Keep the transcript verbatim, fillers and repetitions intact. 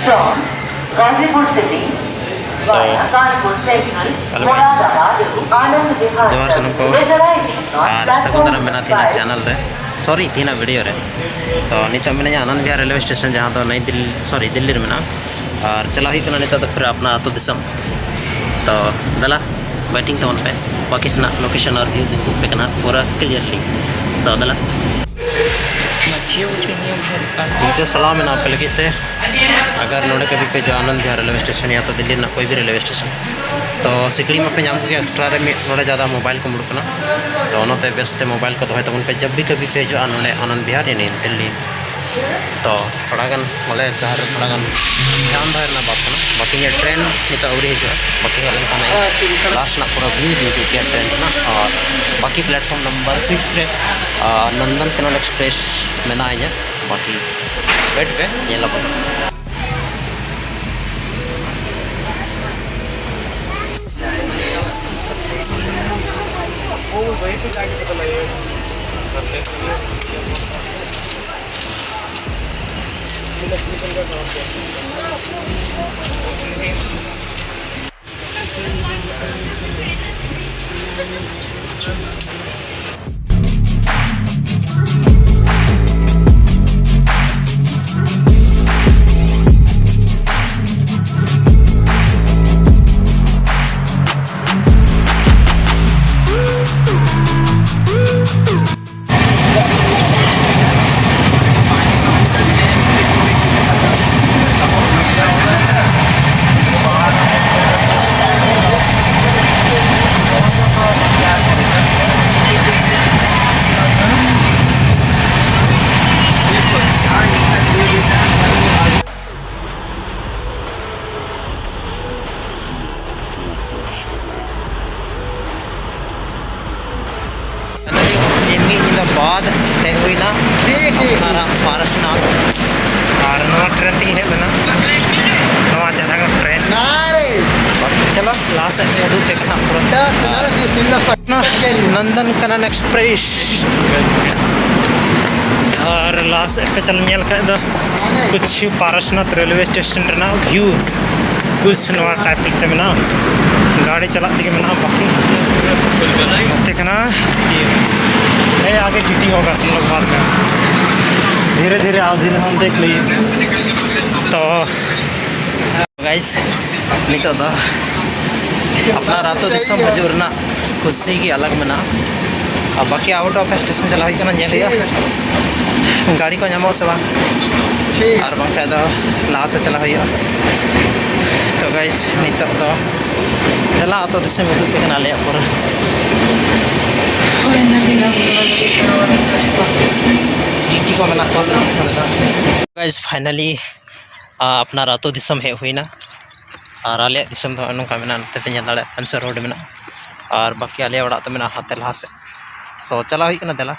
Ghazipur city, so, via Kanpur central, hello guys. Moradabad, Anand Vihar, ᱡᱚᱦᱟᱨ ᱥᱟᱱᱟᱢ ᱠᱚ, ᱟᱨ ᱥᱟᱹᱜᱩᱱ ᱫᱟᱨᱟᱢ ᱢᱮᱱᱟᱜ ᱛᱤᱧᱟ ᱪᱮᱱᱮᱞ ᱨᱮ, ᱥᱚᱨᱤ, ᱛᱤᱦᱤᱧᱟᱜ ᱵᱷᱤᱰᱤᱭᱳ ᱨᱮ᱾ ᱛᱚ, ᱱᱤᱛᱚᱜ ᱢᱮᱱᱟᱹᱧᱟ ᱟᱱᱚᱱᱫ ᱵᱤᱦᱟᱨ ᱨᱮᱞᱣᱮ ᱥᱴᱮᱥᱚᱱ, ᱡᱟᱦᱟᱸ ᱫᱚ ᱱᱟᱭᱤ ᱫᱤᱞᱞᱤ, ᱥᱚᱨᱤ, ᱫᱤᱞᱞᱤ ᱨᱮ ᱢᱮᱱᱟᱜᱼᱟ᱾ ᱟᱨ ᱪᱟᱞᱟᱜ ᱦᱩᱭᱩᱜ ᱠᱟᱱᱟ ᱱᱤᱛᱚᱜ ᱫᱚ ᱯᱷᱤᱨ ᱟᱯᱱᱟ ᱟᱹᱛᱩ ᱫᱤᱥᱚᱢ᱾ ᱛᱚ, ᱫᱮᱞᱟ, ᱵᱮᱴᱤᱝ ᱛᱟᱵᱚᱱ ᱯᱮ᱾ ᱵᱟᱹᱠᱤ ᱥᱮᱱᱟᱜ ᱞᱳᱠᱮᱥᱚᱱ ᱟᱨ ᱵᱷᱤᱭᱩᱡᱽ ᱤᱧ ᱩᱫᱩᱜ ᱟᱯᱮ ᱠᱟᱱᱟ ᱯᱩᱨᱟᱹ ᱠᱞᱤᱭᱟᱨᱞᱤ᱾ ᱥᱚ, ᱫᱮᱞᱟ᱾ ᱤᱧ ᱴᱷᱮᱱ ᱥᱟᱞᱟᱢ ᱢᱮᱱᱟᱜᱼᱟ ᱟᱯᱮ ᱞᱟᱹᱜᱤᱫ ᱛᱮ᱾ ᱟᱜᱟᱨ ᱱᱚᱰᱮ ᱠᱟᱹᱵᱷᱤ ᱯᱮ ᱦᱤᱡᱩᱜᱼᱟ, ᱟᱱᱚᱱᱫ ᱵᱤᱦᱟᱨ ᱨᱮᱞᱣᱮ ᱥᱴᱮᱥᱚᱱ ᱭᱟ ᱛᱚ ᱫᱤᱞᱞᱤ ᱨᱮᱱᱟᱜ ᱠᱚᱭ ᱵᱷᱤ ᱨᱮᱞᱣᱮ ᱥᱴᱮᱥᱚᱱ, ᱛᱚ ᱥᱤᱠᱲᱤ ᱢᱟᱯᱮ ᱧᱟᱢ ᱠᱚᱜᱮᱭᱟ, ᱮᱠᱥᱴᱨᱟ ᱨᱮ ᱢᱤᱫ ᱱᱚᱰᱮ ᱡᱟᱫᱟ ᱢᱳᱵᱟᱭᱤᱞ ᱠᱚ ᱢᱩᱲᱩᱜ ᱠᱟᱱᱟ, ᱛᱚ ᱚᱱᱟᱛᱮ ᱵᱮᱥᱛᱮ ᱢᱳᱵᱟᱭᱤᱞ ᱠᱚ ᱫᱚᱦᱚᱭ ᱛᱟᱵᱚᱱ ᱯᱮ, ᱡᱟᱵ ᱵᱷᱤ ᱠᱟᱹᱵᱷᱤ ᱯᱮ ᱦᱤᱡᱩᱜᱼᱟ ᱱᱚᱰᱮ ᱟᱱᱚᱱᱫ ᱵᱤᱦᱟᱨ ᱭᱟᱱᱤ ᱫᱤᱞᱞᱤ᱾ ᱛᱚ ᱛᱷᱚᱲᱟ ᱜᱟᱱ ᱵᱚᱞᱮ ᱰᱟᱦᱟᱨ ᱨᱮ ᱛᱷᱚᱲᱟ ᱜᱟᱱ ᱫᱷᱮᱭᱟᱱ ᱫᱚᱦᱚᱭ ᱨᱮᱱᱟᱜ ᱵᱟᱛ ᱠᱟᱱᱟ᱾ ᱵᱟᱹᱠᱤ ᱤᱧᱟᱹᱜ ᱴᱨᱮᱱ ᱱᱤᱛᱚᱜ ᱟᱹᱣᱨᱤ ᱦᱤᱡᱩᱜᱼᱟ, ᱵᱟᱹᱠᱤ ᱦᱮᱡ ᱞᱮᱱᱠᱷᱟᱱ ᱞᱟᱥᱴ ᱨᱮᱱᱟᱜ ᱯᱩᱨᱟᱹ ᱵᱷᱤᱭᱩᱡᱽ ᱤᱧ ᱩᱫᱩᱜ ᱯᱮᱭᱟ ᱴᱨᱮᱱ ᱨᱮᱱᱟᱜ᱾ ᱟᱨ ᱵᱟᱹᱠᱤ ᱯᱞᱟᱴᱯᱷᱚᱨᱢ ᱱᱟᱢᱵᱟᱨ ᱥᱤᱠᱥ ᱨᱮ, ᱟᱨ, ᱱᱚᱱᱫᱚᱱ ᱠᱟᱱᱚᱱ ᱮᱠᱥᱯᱨᱮᱥ ᱢᱮᱱᱟᱜᱼᱟ ᱤᱧᱟᱹᱜ, ᱵᱟᱹᱠᱤ ᱣᱮᱴ ᱯᱮ, ᱧᱮᱞ ᱟᱵᱚᱱ᱾ ᱡᱮ ᱢᱤᱫ ᱧᱤᱫᱟᱹ ᱵᱟᱫ ᱦᱮᱡ ᱦᱩᱭᱱᱟ ᱴᱷᱤᱠ, ᱴᱷᱤᱠ᱾ ᱟᱯᱱᱟᱨᱟᱜ ᱯᱟᱨᱥᱚᱱᱟᱞ᱾ ᱟᱨ ᱱᱚᱣᱟ ᱴᱨᱮᱱ ᱛᱮᱧ ᱦᱮᱡ ᱞᱮᱱᱟ, ᱱᱚᱣᱟ ᱡᱟᱦᱟᱸ ᱴᱨᱮᱱ᱾ ᱪᱚᱞᱚ, ᱞᱟᱦᱟ ᱥᱮᱫ ᱩᱫᱩᱜ ᱯᱮ ᱠᱟᱱᱟ ᱯᱩᱨᱟᱹ᱾ ᱱᱚᱱᱫᱚᱱ ᱠᱟᱱᱚᱱ ᱮᱠᱥᱯᱨᱮᱥ᱾ ᱟᱨ ᱞᱟᱦᱟ ᱥᱮᱫ ᱯᱮ ᱪᱟᱞᱟᱣ ᱧᱮᱞ ᱠᱷᱟᱡ ᱫᱚ ᱠᱩᱪᱷ ᱯᱟᱨᱟᱥᱱᱟᱛᱷ ᱨᱮᱞᱣᱮ ᱥᱴᱮᱥᱚᱱ ᱨᱮᱱᱟᱜ ᱵᱷᱤᱭᱩᱡᱽ ᱠᱩᱪᱷ ᱱᱚᱣᱟ ᱴᱟᱭᱤᱯ ᱛᱮ ᱢᱮᱱᱟᱜᱼᱟ᱾ ᱜᱟᱹᱰᱤ ᱪᱟᱞᱟᱜ ᱛᱮᱜᱮ ᱢᱮᱱᱟᱜᱼᱟ ᱵᱟᱹᱠᱤ᱾ ᱱᱚᱛᱮ ᱠᱟᱱᱟ, ᱮ ᱟᱜᱮ ᱪᱤᱴᱤ ᱦᱳᱜᱟ ᱛᱩᱢ ᱞᱳᱜ ᱵᱟᱫ ᱢᱮ, ᱫᱷᱤᱨᱮ ᱫᱷᱤᱨᱮ ᱟᱣ ᱫᱷᱤᱨᱮ ᱦᱟᱢ ᱫᱮᱠᱷ ᱞᱤᱭᱮ᱾ ᱛᱚ ᱜᱟᱭᱤᱡᱽ, ᱱᱤᱛᱚᱜ ᱫᱚ ᱟᱯᱱᱟᱨ ᱟᱹᱛᱩ ᱫᱤᱥᱚᱢ ᱦᱤᱡᱩᱜ ᱨᱮᱱᱟᱜ ᱠᱩᱥᱤ ᱜᱮ ᱟᱞᱟᱜᱽ ᱢᱮᱱᱟᱜᱼᱟ᱾ ᱟᱨ ᱵᱟᱹᱠᱤ out of station ᱪᱟᱞᱟᱣ ᱦᱩᱭᱩᱜ ᱠᱟᱱᱟ, ᱧᱮᱞ ᱦᱩᱭᱩᱜᱼᱟ᱾ ᱜᱟᱹᱰᱤ ᱠᱚ ᱧᱟᱢᱚᱜᱼᱟ ᱥᱮ ᱵᱟᱝ, ᱴᱷᱤᱠ᱾ ᱟᱨ ᱵᱟᱝᱠᱷᱟᱱ ᱫᱚ ᱞᱟᱦᱟ ᱥᱮᱫ ᱪᱟᱞᱟᱣ ᱦᱩᱭᱩᱜᱼᱟ᱾ ᱛᱚ ᱜᱟᱭᱤᱡᱽ, ᱱᱤᱛᱚᱜ ᱫᱚ ᱫᱮᱞᱟ ᱟᱹᱛᱩ ᱫᱤᱥᱚᱢ ᱩᱫᱩᱜ ᱯᱮ ᱠᱟᱱᱟ ᱟᱞᱮᱭᱟᱜ ᱯᱚᱨᱮ᱾ ᱴᱤᱴᱤ ᱠᱚ ᱢᱮᱱᱟᱜ ᱠᱚᱣᱟ ᱥᱮ ᱵᱟᱝ? ᱜᱟᱭᱤᱡᱽ, finally ᱟᱯᱱᱟᱨ ᱟᱹᱛᱩ ᱫᱤᱥᱚᱢ ᱦᱮᱡ ᱦᱩᱭᱱᱟ᱾ ᱟᱨ ᱟᱞᱮᱭᱟᱜ ᱫᱤᱥᱚᱢ ᱫᱚ ᱱᱚᱜᱼᱚ ᱱᱚᱝᱠᱟ ᱢᱮᱱᱟᱜᱼᱟ᱾ ᱱᱚᱛᱮ ᱯᱮ ᱧᱮᱞ ᱫᱟᱲᱮᱭᱟᱜ ᱠᱟᱱᱟ, ᱥᱮ ᱨᱳᱰ ᱢᱮᱱᱟᱜᱼᱟ᱾ ᱟᱨ ᱵᱟᱹᱠᱤ ᱟᱞᱮᱭᱟᱜ ᱚᱲᱟᱜ ᱫᱚ ᱢᱮᱱᱟᱜᱼᱟ ᱦᱟᱱᱛᱮ ᱞᱟᱦᱟ ᱥᱮᱫ᱾ ᱥᱚ ᱪᱟᱞᱟᱣ ᱦᱩᱭᱩᱜ ᱠᱟᱱᱟ, ᱫᱮᱞᱟ᱾